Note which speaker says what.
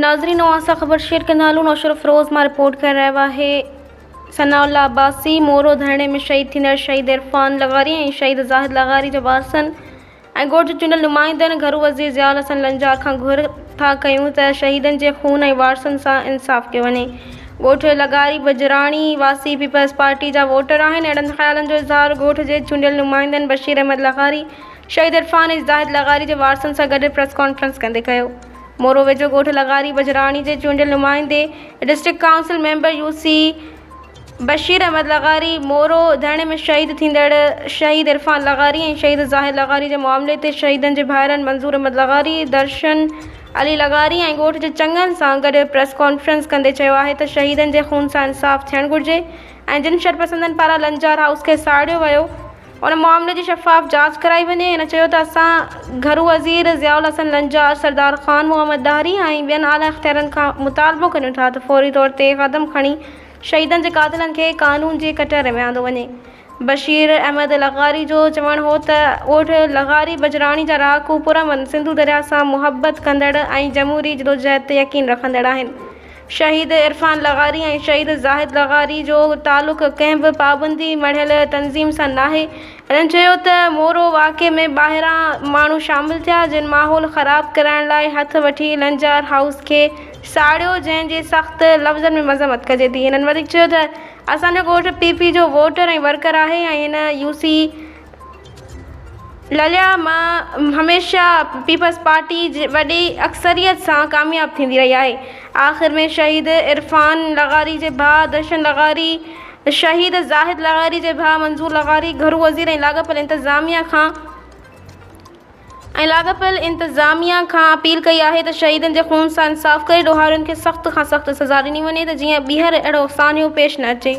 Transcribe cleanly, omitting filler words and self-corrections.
Speaker 1: ناظرين اوهان سان خبر شيئر ڪندا هلون نوشهروفيروز مان رپورٽ ڪري رهيو آهي ثناء الله عباسي مورو ڌرڻي ۾ شهيد ٿيندڙ شهيد عرفان لغاري ۽ شهيد زاهد لغاري جي وارثن ۽ ڳوٺ جي چونڊيل نمائندن گهرو وزير ضياء الحسن لنجار کان گهر ٿا ڪيون ته شهيدن جي خون ۽ وارثن سان انصاف ڪيو وڃي ڳوٺ لغاري بجراڻي واسي پيپلز پارٽي جا ووٽر آهن اهڙن خيالن جو اظهار ڳوٺ جي چونڊيل نمائندن بشير احمد لغاري شهيد عرفان ۽ زاهد لغاري جي وارثن سان گڏ پريس ڪانفرنس ڪندي ڪيو. مورو ويجهو ڳوٺ لغاري بجراڻي جي چونڊيل نمائندي district council member U C Bashir Ahmed لغاري مورو ڌرڻي ۾ شهيد ٿيندڙ شهيد عرفان لغاري ۽ شهيد زاهد لغاري جي معاملي تي شهيدن جي ڀائرن منظور احمد لغاري، درشن علي لغاري ۽ ڳوٺ جي چڱن سان گڏ پريس ڪانفرنس ڪندي چيو آهي ته شهيدن جي خون سان انصاف ٿيڻ گهرجي ۽ جن شرپسندن پاران لنجار هائوس کي ساڙيو ويو ان معاملي جي شفاف جاچ ڪرائي وڃي. هن چيو ته اسان گهرو وزير ضياء الحسن لنجار، سردار خان محمد ڏاهري ۽ ٻين اعليٰ اختيارين کان مطالبو ڪريون ٿا ته فوري طور تي قدم کڻي شهيدن جي قاتلن کي قانون جي ڪٽهڙي ۾ آندو وڃي. بشير احمد لغاري جو چوڻ هو ته ڳوٺ لغاري بجراڻي جا رهاڪو پرامن سنڌو درياء سان محبت ڪندڙ ۽ جمهوري جدوجهد تي يقين رکندڙ آهن. شهيد عرفان لغاري ۽ شهيد زاهد لغاري جو تعلق ڪنهن به پابندي مڙهيل تنظيم سان ناهي. هنن چيو ته مورو واقعي ۾ ٻاهران ماڻهو شامل ٿيا جن ماحول خراب ڪرائڻ لاء هٿ وٺي لنجار هائوس کي ساڙيو جنهن جي سخت لفظن ۾ مذمت ڪجي ٿي. هنن وڌيڪ چيو ته اسان جو ڳوٺ پي پي جو ووٽر ۽ ورڪر آهي ۽ هن يو سي لليا مان هميشه پيپلز پارٽي وڏي اڪثريت سان ڪامياب ٿيندي رهي آهي. آخر ۾ شهيد عرفان لغاري جي ڀاء درشن لغاري، شهيد زاهد لغاري جي ڀاء منظور لغاري، گهرو وزير ۽ لاڳاپيل انتظاميا کان ۽ لاڳاپيل انتظاميا کان اپيل ڪئي آهي ته شهيدن جي خون سان انصاف ڪري ڏوهارين کي سخت کان سخت سزا ڏني وڃي ته جيئن ٻيهر اهڙو سانحو پيش نه اچي.